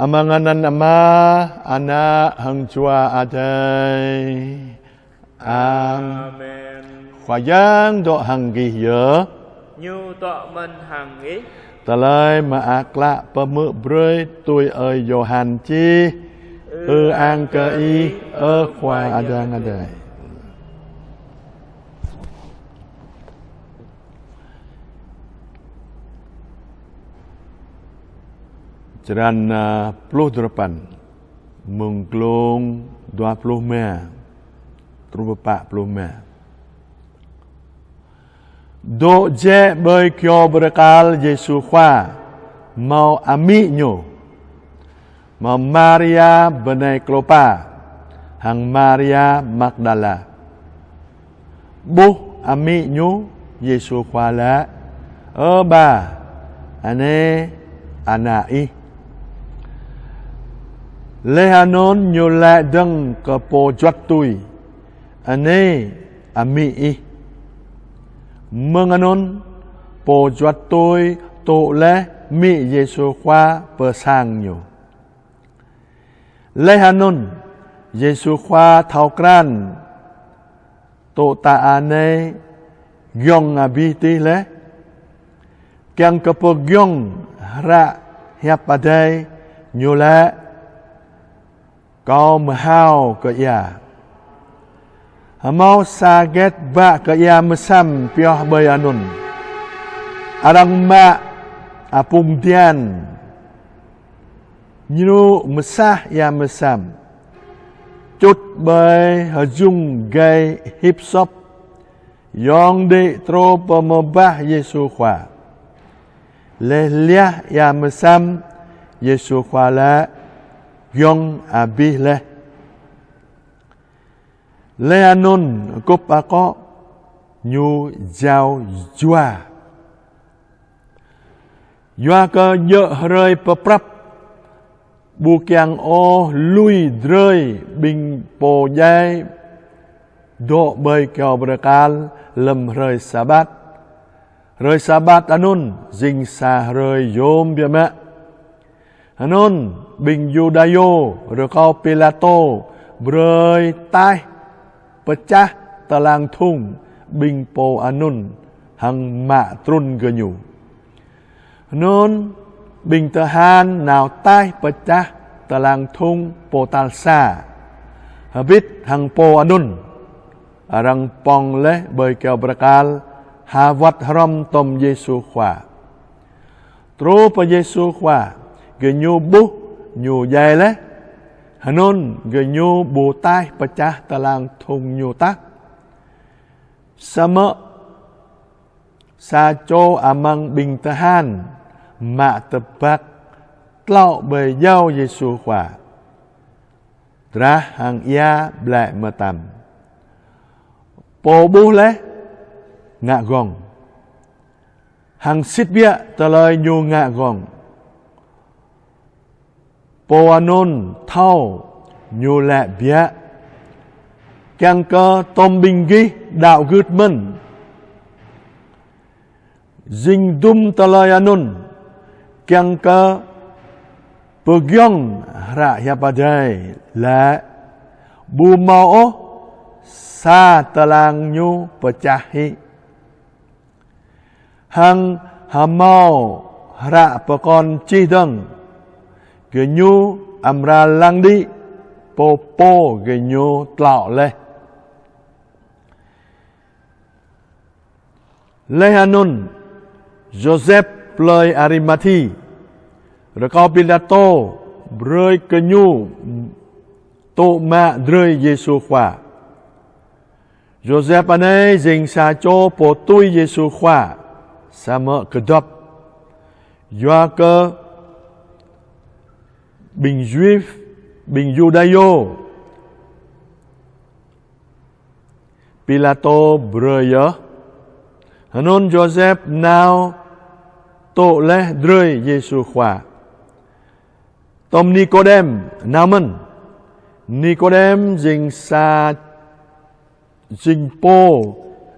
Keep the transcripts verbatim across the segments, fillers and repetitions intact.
Amăng anăn Ama, Ană hăng Jua Adai. Amen. Khua Yang dŏ hăng gih yơh. Ñu dŏ mơ̆n hăng ih. Tơlơi mơak klă pơhmư̆ brơi tui ơi Yôhan čih. Ư ang kơ Ih, ơ Khua Yang Adai. Črăn, ơ, pluh duapăn, mơ̆ng glông dua pluh rơma truh pă pluh rơma. Dŏ jĕ ƀơi kơyâo bơrơkal Yêsu Khua, hmâo amĭ Ñu, hmâo Maria bơnai Klôpa, hăng Maria Magdala. Ƀuh amĭ Ñu, Yêsu Khua laĭ: "Ơ ba, anai ană ih." Laih anŭn Ñu laĭ dơ̆ng kơ pô juăt tui: "Anai amĭ ih." Mơ̆ng anŭn, pô juăt tui tŭ laih amĭ Yêsu Khua pơ sang ñu. Laih anŭn, Yêsu Khua thâo krăn tŭ ta anai giŏng abih tih laih, kiăng kơ pơgiŏng hră hiăp Adai, Ñu laĭ: "Kâo mơhao kơ ia." Hmâo sa get bă kơ ia mơsăm pioh ƀơi anŭn. Arăng mă apung dian ñu mơsah ia mơsăm, čut ƀơi hơjŭng gai hip sop, yŏng đĭ truh pơ mơbah Yêsu Khua. Laih liah ia mơsăm, Yêsu Khua laĭ: "Giŏng abih laih." Laih anŭn kŭp akŏ, Ñu jao jua. Yua kơ djơ̆ hrơi pơprăp, ƀu kiăng ôh lui drơi ƀing pô djai dŏ ƀơi kơyâo bơrơkal lơ̆m hrơi Sabat. Hrơi Sabat anŭn jing sa hrơi yôm biă mă. Anŭn ƀing Yuđayô rơkâo Pilatô brơi taih pơčah tơlang thŭng ƀing pô anŭn hăng mă trŭn gơñu. Anŭn ƀing tơhan nao taih pơčah tơlang thŭng pô tal sa, hơbĭt hăng pô anŭn. Arăng pŏng laih ƀơi kơyâo bơrơkal, ha wơ̆t hrŏm tom Yêsu Khua. Truh pơ Yêsu Khua, gơñu ƀuh Ñu djai laih, anŭn gơñu ƀu taih pơčah tơlang thŭng Ñu tah. Samơ̆ sa čô amăng ƀing tơhan mă tơbăk tlŏ ƀơi jâo Yêsu Khua, drah hăng ia blĕ mơtam. Pô ƀuh laih ngă gơ̆ng, hăng sĭt biă tơlơi ñu ngă gơ̆ng. Pô anŭn thâo ñu laĭ biă, kiăng kơ tom ƀing gih đaŏ gưt mơ̆n. Jing dŭm tơlơi anŭn, kiăng kơ pơgiŏng hră hiăp Adai laĭ: "Ƀu hmâo ôh sa tơlang ñu pơčah hĭ." Hăng hmâo hră pơkŏn čih dơ̆ng: "Gơñu amra lăng đĭ pô pô gơñu tlŏ laih." Laih anŭn, Yôsep plơi Arimathi rơkâo Pilatô brơi kơ ñu tŭ mă drơi Yêsu Khua. Yôsep anai jing sa čô pô tui Yêsu Khua, samơ̆ kơdŏp. Yua kơ ƀing Yuđayô, ƀing Yuđayô, Pilatô brơi yơh. Anŭn Yôsep nao tŭ laih drơi Yêsu Khua. Tom Nikôđem nao mơ̆n. Nikôđem jing sa, jing pô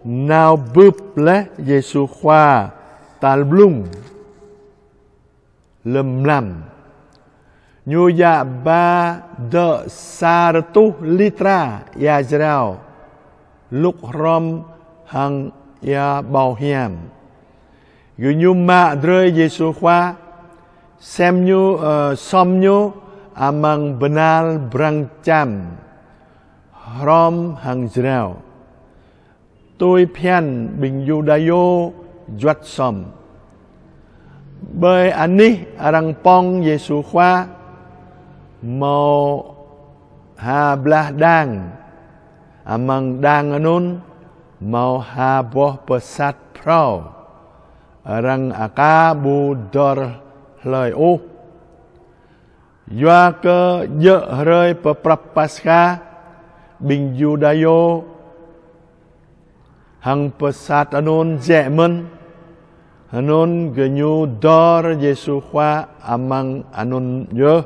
nao bưp laih Yêsu Khua tal blung lơ̆m mlam. Ñu djă ba dơ̆ sa rơtuh litra ia jrao, lŭk hrŏm hăng ia ƀâo hiam. Gơñu mă drơi Yêsu Khua, sem ñu, ơ, sŏm ñu amăng bơnal brăng čăm, hrŏm hăng jrao. Tui phiăn ƀing Yuđa-yô juăt sŏm. Ƀơi anih arăng pŏng Yêsu Khua, hmâo ha blah đang, amăng đang anŭn hmâo ha boh pơsat phrâo, arăng aka ƀu dơr hlơi ôh. Yua kơ djơ̆ hrơi pơprăp Paskha, ƀing Yuđa-yô hăng pơsat anŭn jĕ mơ̆n, anŭn gơñu dơr Yêsu Khua amăng anŭn yơh.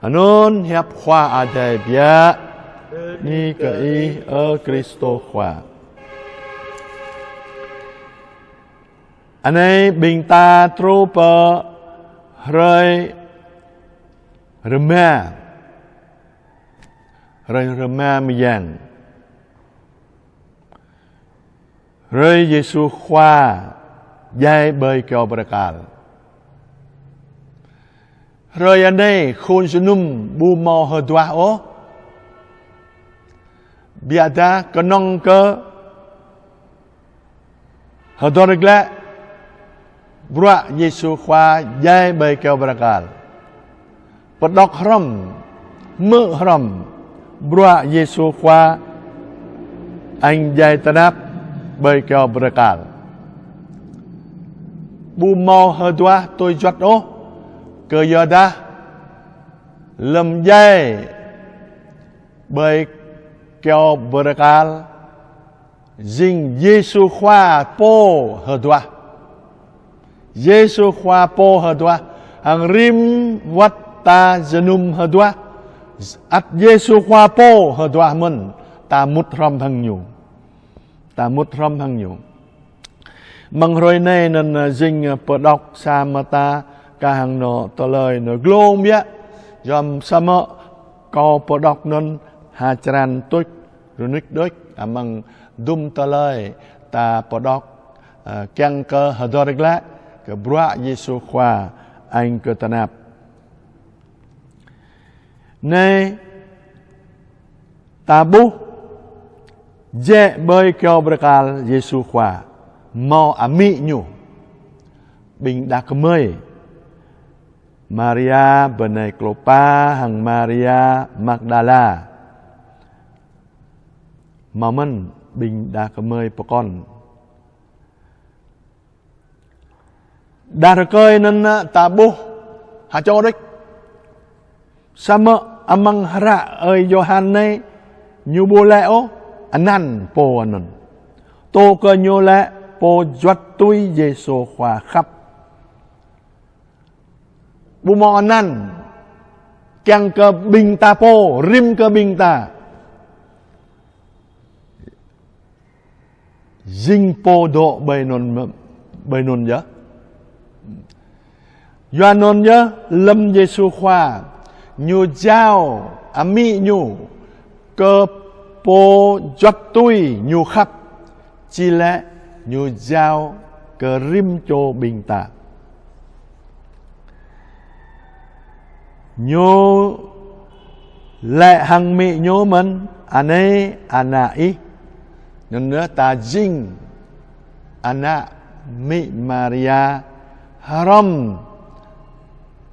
Anŭn hiăp Khua Adai biă. Bơni kơ Ih, ơ Kristô Khua. Anai ƀing ta truh pơ hrơi rơma, hrơi rơma mơyang, hrơi Yêsu Khua djai ƀơi kơyâo bơrơkal. Hrơi anai khul jơnum ƀu hmâo hơduah ôh. Biă dah kơnơ̆ng kơ hơdơr glaĭ bruă Yêsu Khua djai ƀơi kơyâo bơrơkal. Pơđŏk hrŏm, hmư̆ hrŏm bruă Yêsu Khua añ djai tơnap ƀơi kơyâo bơrơkal. Ƀu hmâo hơduah tui juăt ôh, kơ yua dah lơ̆m djai ƀơi kơyâo bơrơkal, jing Yêsu Khua pô hơduah. Yêsu Khua pô hơduah, hăng rĭm wơ̆t ta jơnum hơduah, ăt Yêsu Khua pô hơduah mơ̆n, ta mŭt hrŏm hăng ñu. Ta mŭt hrŏm hăng ñu. Mơ̆ng hrơi anai anŭn, ơ, jing, ơ, pơđŏk samơ̆ ta kah hăng nô tơlơi nô glông biă. Yom samơ̆ kâo pơđŏk anŭn ha črăn tuč, rơnuč đôč, amăng dŭm tơlơi ta pơđŏk, ơ, kiăng kơ hơdơr glaĭ kơ bruă Yêsu Khua añ kơ tơnap. Anai, ta ƀuh, jĕ ƀơi kơyâo bơrơkal Yêsu Khua, hmâo amĭ ñu, ƀing đah kơmơi, Maria bơnai Klôpa hăng Maria Magdala. Hmâo mơ̆n ƀing đah kơmơi pơkŏn. Đah rơkơi anŭn, ơ, ta ƀuh ha čô đôč. Samơ̆ amăng hră ơi Yôhan anai ñu ƀu laĭ ôh anăn pô anŭn. Tơl kơ ñu laĭ pô juăt tui Yêsu Khua khăp. Ƀu hmâo anăn, kiăng kơ ƀing ta pô, rĭm kơ ƀing ta. Jing pô dŏ ƀơi anŭn, ƀơi anŭn yơh. Yua anŭn yơh, lơ̆m Yêsu Khua, ñu jao amĭ ñu kơ pô juăt tui ñu khăp, či laĭ ñu jao kơ rĭm čô ƀing ta. Ñu laĭ hăng amĭ ñu mơ̆n, anai ană ih. Anŭn yơh ta jing ană amĭ Maria hrŏm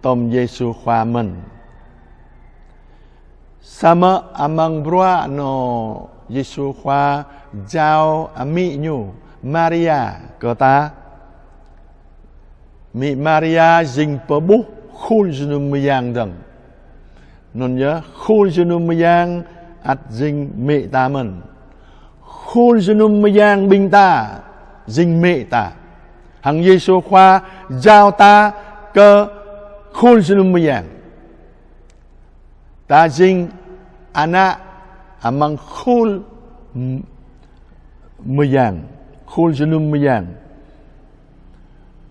tom Yêsu Khua mơ̆n. Samơ̆ amăng bruă nô Yêsu Khua jao amĭ ñu Maria kơ ta. Amĭ Maria jing pơƀuh khul jơnum mơyang dơ̆ng. Anŭn yơh khul jơnum mơyang ăt jing amĭ ta mơ̆n. Khul jơnum mơyang ƀing ta jing amĭ ta. Hăng Yêsu Khua jao ta kơ khul jơnum mơyang. Ta jing ană amăng khul m-, mơyang, khul jơnum mơyang.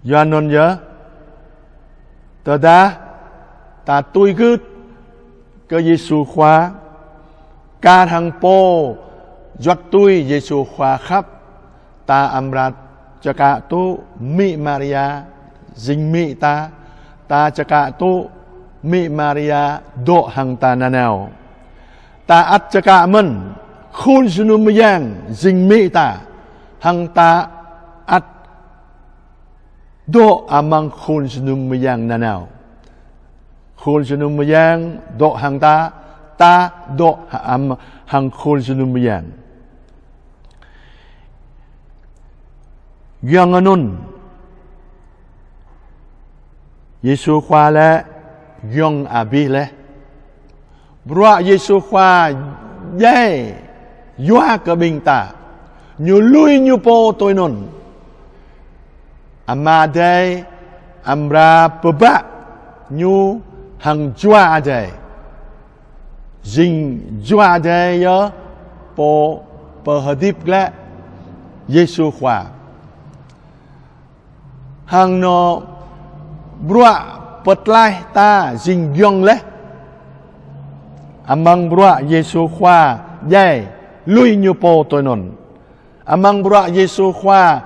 Yua anŭn yơh, Tơdah ta tui gưt kơ Yêsu Khua, kar hăng pô juăt tui Yêsu Khua khăp, ta amra čơkă tŭ amĭ Maria jing amĭ ta, ta čơkă tŭ amĭ Maria dŏ hăng ta nanao. Ta ăt čơkă mơ̆n Khul Jơnum Mơyang jing amĭ ta, hăng ta ăt dŏ amăng Khul Jơnum Mơyang nanao. Khul Jơnum Mơyang dŏ hăng ta, ta dŏ ha-, am-, hăng Khul Jơnum Mơyang. Giŏng anŭn, Yêsu Khua lĕ giŏng abih laih. Bruă Yêsu Khua djai yua kơ ƀing ta, ñu lui ñu pô tui anŭn. Ama Adai amra pơbă ñu hăng Jua Adai. Jing Jua Adai yơh pô pơhơdip glaĭ Yêsu Khua. Hăng anŏ bruă pơtlaih ta jing giŏng laih. Amăng bruă Yêsu Khua djai lui ñu pô tui anŭn. Amăng bruă Yêsu Khua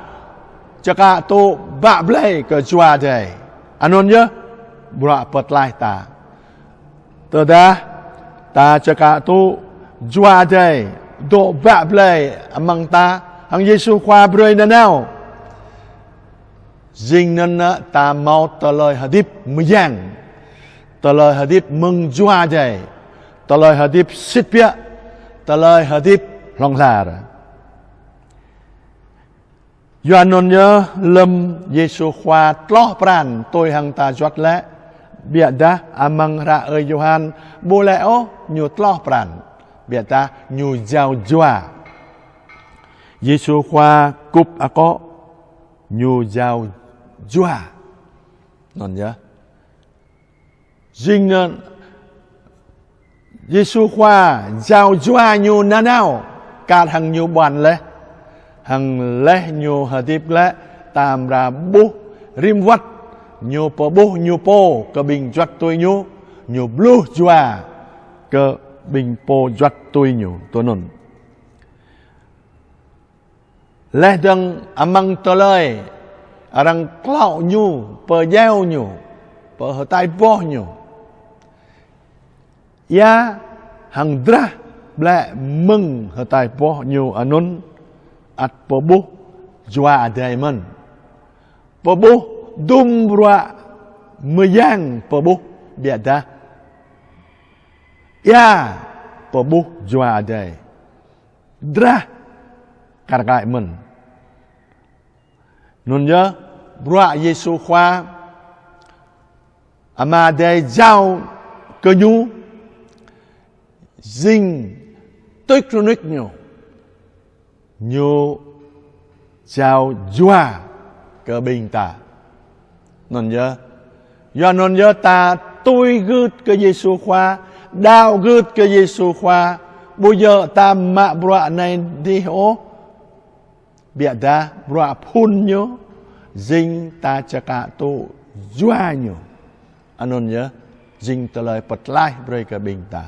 čơkă tŭ bă blai kơ Jua Adai. Anŭn yơh bruă pơtlaih ta. Tơdah ta čơkă tŭ Jua Adai dŏ bă blai amăng ta, hăng Yêsu Khua brơi nanao, jing anŭn ta hmâo tơlơi hơdip mơyang, tơlơi hơdip mơ̆ng Jua Adai, tơlơi hơdip sĭt biă, tơlơi hơdip hlŏng lar. Yua anŭn yơh lơ̆m Yêsu Khua tloh pran tui hăng ta juăt lĕ, biă dah amăng hră ơi Yôhan ƀu lĕ ôh ñu tloh pran, biă dah ñu jao jua. Yêsu Khua kŭp akŏ, ñu jao jua. Anŭn yơh. Jing anŭn Yêsu Khua jao jua ñu nanao, kar hăng ñu ƀuăn laih. Hăng laih ñu hơdip glaĭ, ta amra ƀuh rĭm wơ̆t ñu pơƀuh ñu pô kơ ƀing juăt tui ñu, ñu bluh jua kơ ƀing pô juăt tui ñu tui anŭn. Laih dơ̆ng amăng tơlơi arăng klâo ñu, pơjao ñu, pơhơtai boh ñu, ia hăng drah blĕ mơ̆ng hơtai boh ñu anŭn ăt pơƀuh Jua Adai mơ̆n. Pơƀuh dŭm bruă mơyang pơƀuh, biă dah ia pơƀuh Jua Adai drah kar kaĭ mơ̆n. Anŭn yơh bruă Yêsu Khua Ama Adai jao kơ ñu jing tuč rơnuč ñu, ñu jao jua kơ ƀing ta. Anŭn yơh. Yua anŭn yơh ta tui gưt kơ Yêsu Khua, đaŏ gưt kơ Yêsu Khua, ƀu djơ̆ ta mă bruă anai dih ôh. Biă dah bruă phŭn ñu, jing ta čơkă tŭ jua ñu. Anŭn yơh, jing tơlơi pơtlaih brơi kơ ƀing ta.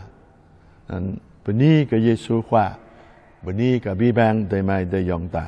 Anŭn bơni kơ Yêsu Khua, bơni kơ abih bang adơi amai adơi ayŏng ta.